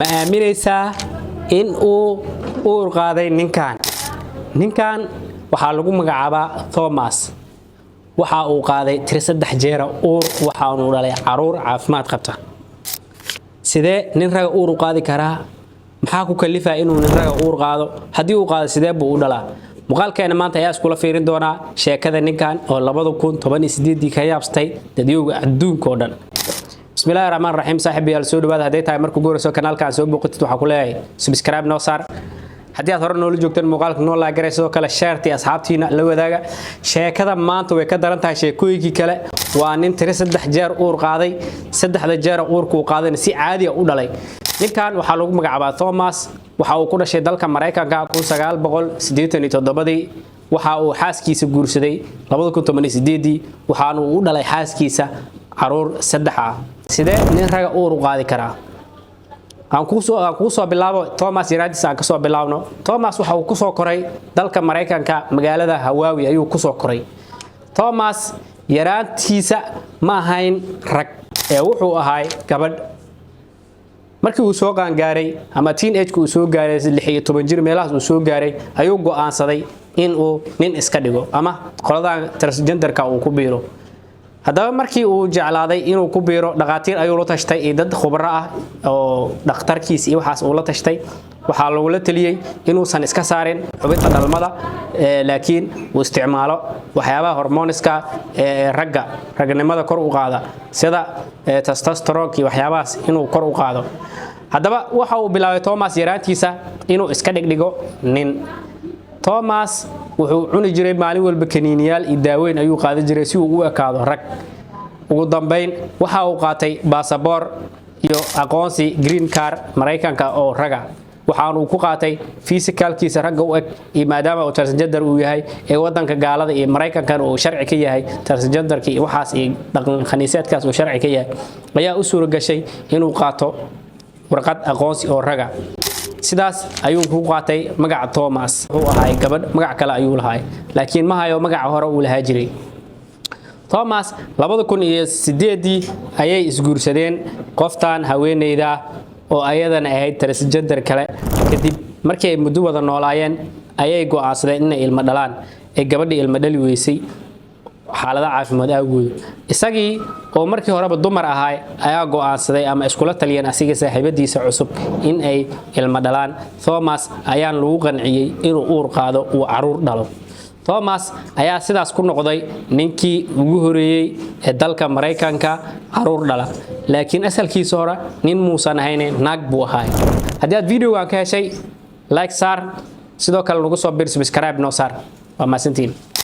Ma aaminaysaa in uu uur qaaday ninkan? Ninkan waxaa lagu magacaabaa Thomas. Waxa uu qaaday tiri 3 jeera uur, waxaanuu dhalay caruur caafimaad qabta. Sidee nin raga uur u qaadi karaa? Maxaa ku kalifaa inuu nin raga uur qaado? Haddii uu qaado, sidee buu u dhalaa? Muuqaalkeena maanta ayaa iskula fiirin doonaa sheekada ninkan oo 2018-dii ka yaabstay dadyowga adduunka oo dhan. Bismillahi raxmaan raxiim. Saaxiibayaal, soo dhawaada. Hadday tahay markuu goorayso kanaalka aan soo booqatid, waxaa ku leeyahay subscribe noo saar. Haddii aad hore noola joogteen, muuqaalka noo like garay, sidoo kale share-tii asxaabtiina la wadaaga. Sheekada maanta way ka daran tahay sheekooyinkii kale. Waa nin tiri 3 jeer uur qaaday, saddexda jeer uurka uu qaadayna si caadi ah u dhalay. Ninkan waxaa lagu magacaabaa Thomas. Waxa uu ku dhashay dalka Maraykanka 1987-dii. Waxa uu xaaskiisa guursaday 2018-dii, waxaana uu u dhalay xaaskiisa caruur saddex ah. Sidee nin raga uur u qaadi karaa? Aan kuu soo bilaabo Thomas yaraadiis, aan kasoo bilaabno. Thomas waxa uu kusoo koray dalka Maraykanka, magaalada Hawaawi ayuu kusoo koray. Thomas yaraantiisa ma ahayn rag ee wuxuu ahay gabadh. Markii uu soo qaangaaray ama teenage uu soo gaaray, 16 jir meelahaas uu soo gaaray, ayuu go'aansaday in uu nin iska dhigo ama qoladan transgenderka uu ku biiro. Haddaba markii uu jeclaaday inuu ku biiro, dhaqaatiir ayuu la tashtay iyo dad khubaro ah oo dhakhtarkiis iyo waxaas uu la tashtay. Waxaa lagula taliyey inuusan iska saarin xubinta dhalmada, laakiin uu isticmaalo waxyaabaha hormoniska ee ragga ragnimada kor u qaada, sida testosterone iyo waxyaabahaas inuu kor u qaado. Haddaba waxa uu bilaabay Thomas yaraantiisa inuu iska dhigdhigo nin. Thomas wuxuu cuni jiray maalin walba kaniiniyaal iyo daaweyn ayuu qaadan jiray si uu u ekaado rag. Ugu dambayn waxa uu qaatay baasaboor iyo aqoonsi green card Maraykanka oo raga. Waxaanu ku qaatay physicalkiisa ragga u eg iyo maadaama uu transgender uu yahay ee wadanka gaalada iyo Maraykankan uu sharci ka yahay transgenderka iyo waxaas iyo dhaqan khaniiseedkaas uu sharci ka yahay, ayaa u suura gashay inuu qaato warqad aqoonsi oo raga. Sidaas ayuu ku qaatay magaca Thomas. Wuxuu ahay gabadh, magac kale ayuu lahay, laakiin ma hayo magaca hore uu lahaa jiray. Thomas 2008-dii ayay isguursadeen qoftan haweeneyda oo ayadana ahayd transgender kale. Kadib markii ay muddo wada noolaayeen ayay go'aansadeen inay ilmo dhalaan, ee gabadhii ilmo dhali weysay xaalado caafimaad awgood. Isagii oo markii horeba dumar ahaa ayaa go'aansaday ama iskula taliyeen asiga saaxiibadiisa cusub in ay ilmo dhalaan. Thomas ayaan lagu qanciyey inuu uur qaado, uu caruur dhalo. Thomas ayaa sidaas ku noqday ninkii ugu horeeyey ee dalka Maraykanka caruur dhala, laakiin asalkiisa hore nin muusan ahayne, naag buu ahaay. Haddii aad videogan ka heshay, like saar, sidoo kale nagu soo bir, subscribe noo saar. Waa mahadsantiin.